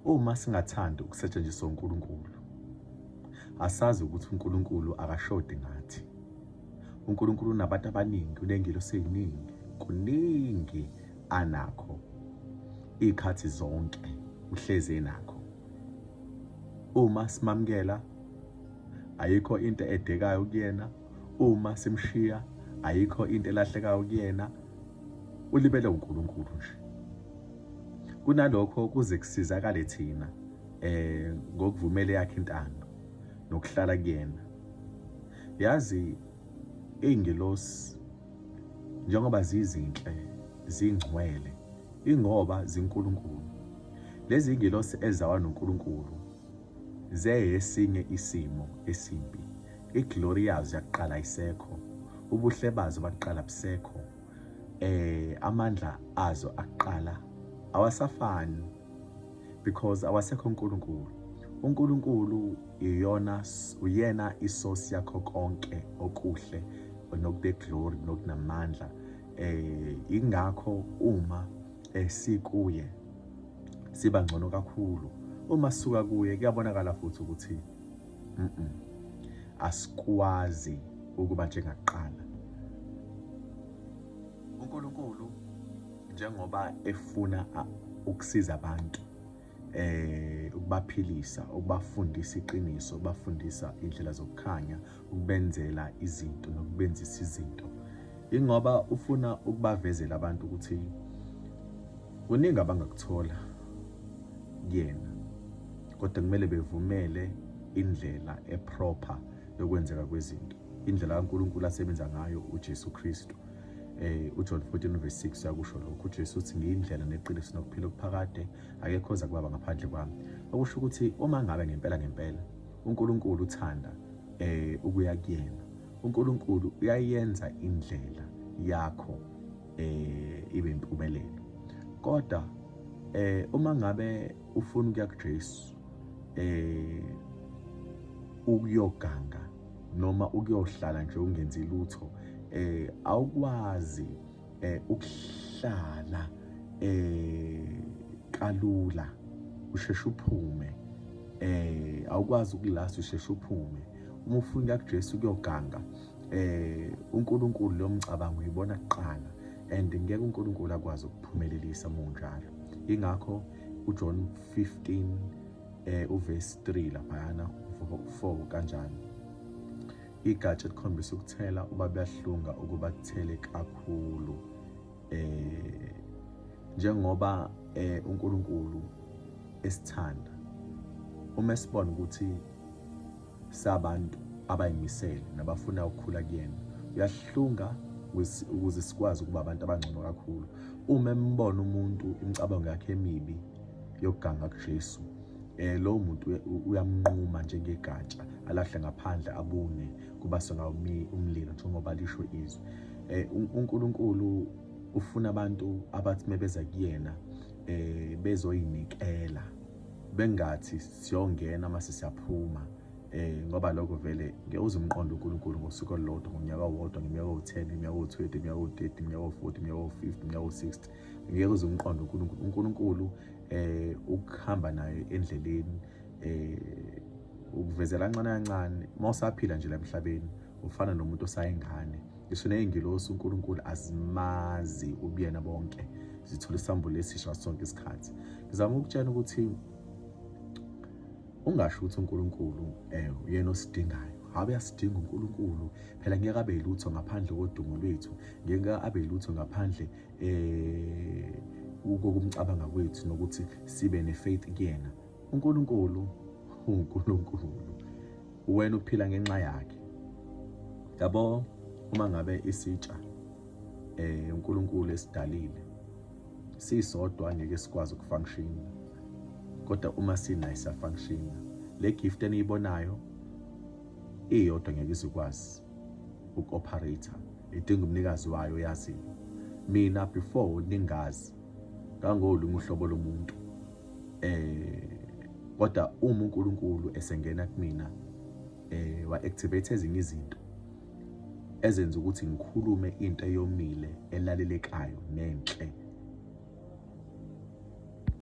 Uma singathandi ukusetshenziswa uNkulunkulu, asazi ukuthi uNkulunkulu akashodi ngathi. uNkulunkulu unabantu abaningi, unengelosi eziningi, kuningi anakho ikhathi zonke uhlezi enakho. Uma simamukela ayikho into edekayo kuyena, uma simshiya ayikho into elahlekayo kuyena, ulibele uNkulunkulu nje. Kunalokho kuze kusizakale thina ngokuvumela yakhe intando nokuhlala kuyena. Yazi iy'ngelosi njengoba zizinhle zingcwele ingoba zinkulunkulu. Lezi ngelosi ezawa noNkulunkulu zeyesinye isimo esimbi. Iglory yazo yakuqala ayisekho, ubuhle bazo bakuqala busekho, amandla azo akuqala awasafani because awasekho uNkulunkulu. uNkulunkulu iyona uyena isource yakho konke okuhle nokune glory nokunamandla. Ingakho uma sikuye siba ngcono kakhulu. Uma sisuka kuye kuyabonakala futhi ukuthi asikwazi ukuba njengakuqala. uNkulunkulu njengoba efuna ukusiza abantu, ukubaphilisa, ukubafundisa iqiniso, ukubafundisa indlela zokukhanya, ukubenzela izinto nokubenzisa izinto, ingoba ufuna ukubavezela abantu ukuthi kuningi abangakuthola kuyena, kodwa kumele bevumele indlela eproper yokwenzeka kwezinto, indlela kaNkulunkulu asebenza ngayo uJesu Kristu. uJohn 14 verse 6 uyakusho lokhu. uJesu uthi ngiyindlela neqiniso nokuphila okuphakade, akekho oza kubaba ngaphandle kwami. Okusho ukuthi uma ngabe ngempela ngempela uNkulunkulu uthanda ukuya kuyena, uNkulunkulu uyayenza indlela yakho ibe impumelelo. Kodwa uma ngabe ufuna ukuya kuJesu ukuyoganga noma ukuyohlala nje ungenzi lutho, awukwazi ukuhlala kalula, usheshe uphume. Awukwazi ukulasta, usheshe uphume. Uma ufuna ukuya kuJesu ukuyoganga, uNkulunkulu lo mcabango uyibona kuqala, and ngeke uNkulunkulu akwazi ukuphumelelisa uma unjalo. Ingakho uJohn 15 uverse 3 laphayana 4 kanjani, igatsha elikhombisa ukuthela uba buyahlunga ukuba kuthele kakhulu. Njengoba uNkulunkulu esithanda, uma esibona ukuthi sabantu abayimisele nabafuna ukukhula kuyena, uyahlunga ukuze sikwazi ukuba abantu abangcono kakhulu. Uma embona umuntu imicabango yakhe emibi yokuganga kuJesu, lowo muntu uyamnquma njengegatsha, alahle ngaphandle, abune kubaswe ngawo umlilo, njengoba lisho izwi. uNkulunkulu ufuna abantu abathi mebeza kuyena bezoyinikela, bengathi siyongena mase siyaphuma, ngoba lokho vele ngeke uze umqonde uNkulunkulu ngosuku olulodwa, ngonyaka owodwa, ngeminyaka ewu-10, ngeminyaka ewu-20, ngeminyaka ewu-30, ngeminyaka ewu-40, ngeminyaka ewu-50, ngeminyaka ewu-60. Ngeke uze umqonde uNkulunkulu. uNkulunkulu ukuhamba naye endleleni, ukuvezela kancane kancane. Uma usaphila nje la emhlabeni ufana nomuntu osayingane, ngisho ney'ngilosi uNkulunkulu azimazi ubuyena bonke, zithola isambulo esisha sonke isikhathi. Ngizama ukutshela ukuthi ungasho ukuthi uNkulunkulu uyena osidingayo. Habe uyasidinga uNkulunkulu, phela ngeke abe lutho ngaphandle kodumo lwethu, ngeke abe lutho ngaphandle kokumcabanga kwethu nokuthi sibe nefaith kuyena. uNkulunkulu uNkulunkulu, wena uphila ngenxa yakhe. Yabo, uma ngabe isitsha uNkulunkulu esidalile sisodwa ngeke sikwazi ukufunction, kodwa uma sinayo siyafunction. Le gift eniyibonayo iyodwa ngeke izikwazi uku-operate, idinga umnikazi wayo oyaziyo. Mina before ningazi ngangolunye uhlobo lomuntu, kodwa uma uNkulunkulu esengena kumina, wa-activate ezinye izinto ezenza ukuthi ngikhulume into eyomile elalelekayo nenhle.